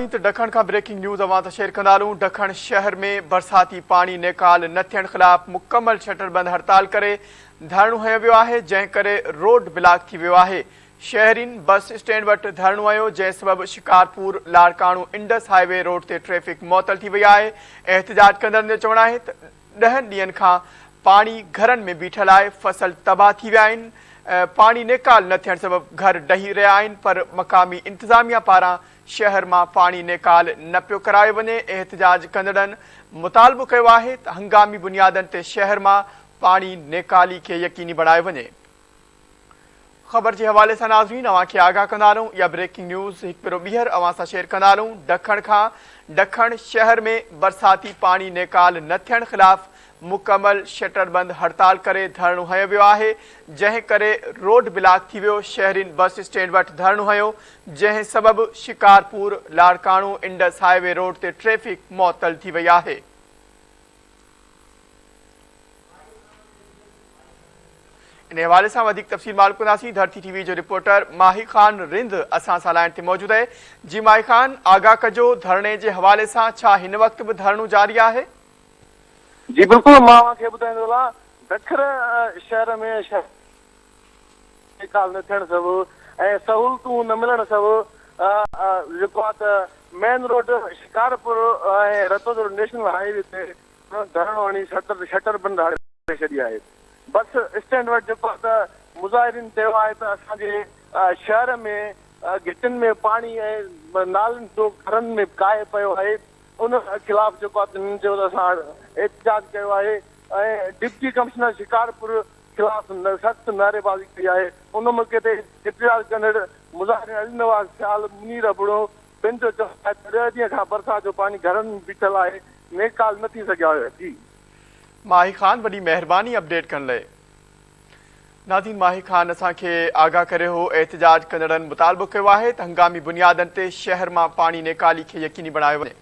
ته ڊکڻ کان breaking news اوهان سان شيئر ڪندا هلون، ڊکڻ شهر ۾ برساتي پاڻي نيڪال نه ٿيڻ خلاف مڪمل شٽر بند هڙتال ڪري ڌرڻو هنيو ويو آهي، جنهن ڪري روڊ بلاڪ ٿي ويو آهي، شهرين بس اسٽينڊ وٽ ڌرڻو هنيو، جنهن سبب Shikarpur Larkana Indus highway road تي ٽريفڪ معطل ٿي وئي آهي، احتجاج ڪندڙن جو چوڻ آهي ته ڏهن ڏينهن کان پاڻي گهرن ۾ بيٺل آهي، فصل تباهه ٿي ويا آهن، پاڻي نيڪال نه ٿيڻ سبب گهر ڊهي رهيا آهن پر مقامي انتظاميا پاران شهر مان پاڻي نيڪال نه پيو ڪرايو وڃي، احتجاج ڪندڙن مطالبو ڪيو آهي ته هنگامي بنيادن تي شهر مان پاڻي نيڪالي کي يقيني بڻايو وڃي. خبر جي حوالي سان ناظرين اوهان کي آگاهه ڪندا هلون اها بريڪنگ نيوز هڪ ڀيرو ٻيهر اوهان سان شيئر ڪندا هلون ڊکڻ کان ڊکڻ شهر ۾ برساتي پاڻي نيڪال نه ٿيڻ خلاف مڪمل شٽر بند هڙتال ڪري ڌرڻو هنيو ويو آهي، جنهن ڪري روڊ بلاڪ ٿي ويو، شهرين بس اسٽينڊ وٽ ڌرڻو هنيو، جنهن سبب Shikarpur Larkana Indus highway road تي ٽريفڪ معطل ٿي وئي آهي. ان حوالي سان وڌيڪ تفصيل معلوم ڪنداسين، ڌرتي ٽي وي جو رپورٽر ماهي خان رند اسان سان لائين تي موجود آهي، جي ماهي خان آگاهه ڪجو ڌرڻي جي حوالي سان ڇا هن وقت به ڌرڻو جاري آهي؟ جي بلڪل مان اوهان کي ٻڌائيندو هلان بکر شهر ۾ نيڪال نه ٿيڻ سبب ۽ سهولتون نه ملڻ سبب جيڪو آهي ته main road Shikarpur ۽ Ratodero national highway تي ڌرڻو هڻي شٽر بند ڪري ڇڏي آهي بس اسٽينڊ وٽ جيڪو آهي ته مظاهرين چيو آهي ته اسان جي شهر ۾ گهٽين ۾ پاڻي ۽ نالن جو گهرن ۾ ڪاهي پيو آهي ان خلاف جيڪو آهي هنن چيو ته اسان احتجاج ڪيو آهي ۽ ڊپٽي ڪمشنر شڪارپور خلاف سخت نعريبازي ڪئي آهي ان موقعي تي احتجاج ڪندڙ مظاهرين علي نواز سيال، منير ابڙو ٻين جو چوڻ آهي ته ڏهه ڏينهن کان برسات جو پاڻي گهرن ۾ بيٺل آهي نيڪال نه ٿي سگهيو آهي جي. ماهي خان وڏي مهرباني اپڊيٽ ڪرڻ لئي. ناظرين ماهي خان اسان کي آگاهه ڪري هو احتجاج ڪندڙن مطالبو ڪيو آهي ته هنگامي بنيادن تي شهر مان پاڻي نيڪالي کي يقيني بڻايو وڃي.